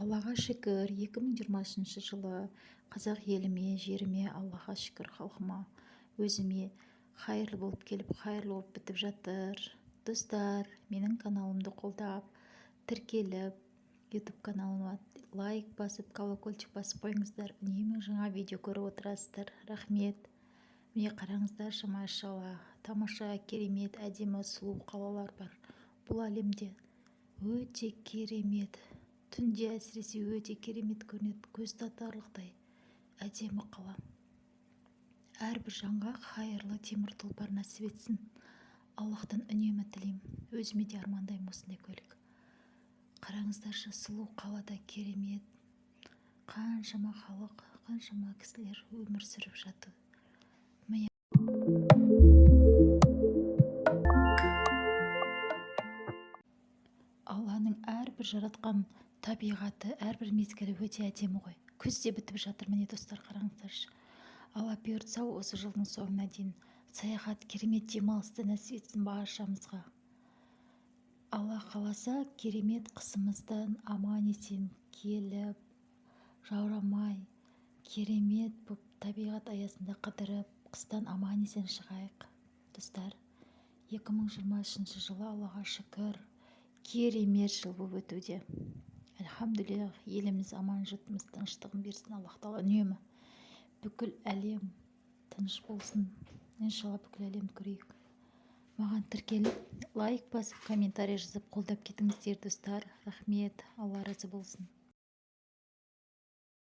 Аллаға шүкір, 2023 жылы қазақ еліме, жеріме, Аллаға шүкір, халқыма, өзіме қайырлы болып келіп, қайырлы болып бітіп жатыр. Достар, менің каналымды қолдап, тіркеліп, YouTube каналыма лайк басып, колокольчик басып қойыңыздар. Үнемі жаңа видео көріп отырасыздар. Рахмет. Міне, қараңыздаршы, машалла, тамаша, керемет, әдемі, сұлу қалалар бар бұл әлемде. Өте керемет. Түнде әсіресе өте керемет көрінеді, көз тартарлықтай әдемі қала. Әрбір жанға қайырлы темір тұлпар нәсіп етсін. Аллахтан үнемі тілеймін. Өзіме де армандаймын осындай көлік. Қараңыздаршы, сұлу қалада керемет қаншама халық, қаншама кісілер өмір сүріп жатыр. Міне, Алланың әрбір жаратқан табиғаты, әрбір мезгілі өте әдемі ғой. Күз де бітіп жатыр, міне, достар, қараңыздаршы. Алла бұйыртса, осы жылдың соңына дейін саяхат, керемет демалысты нәсіп етсін баршамызға. Алла қаласа, керемет қысымыздан аман-есен келіп, жаурамай, керемет боп табиғат аясында қыдырып, қыстан аман-есен шығайық. Достар, 2023 жылы, Аллаға шүкір, керемет жыл болып өтуде. Альхамдулиллах, еліміз аман, жұртымыз тыныштығын берсін Аллах тағала үнемі. Бүкіл әлем тыныш болсын. Иншалла, бүкіл әлемді көрейік. Маған тіркеліп, лайк басып, комментарий жазып, қолдап кетіңіздер, достар. Рахмет, Алла разы болсын.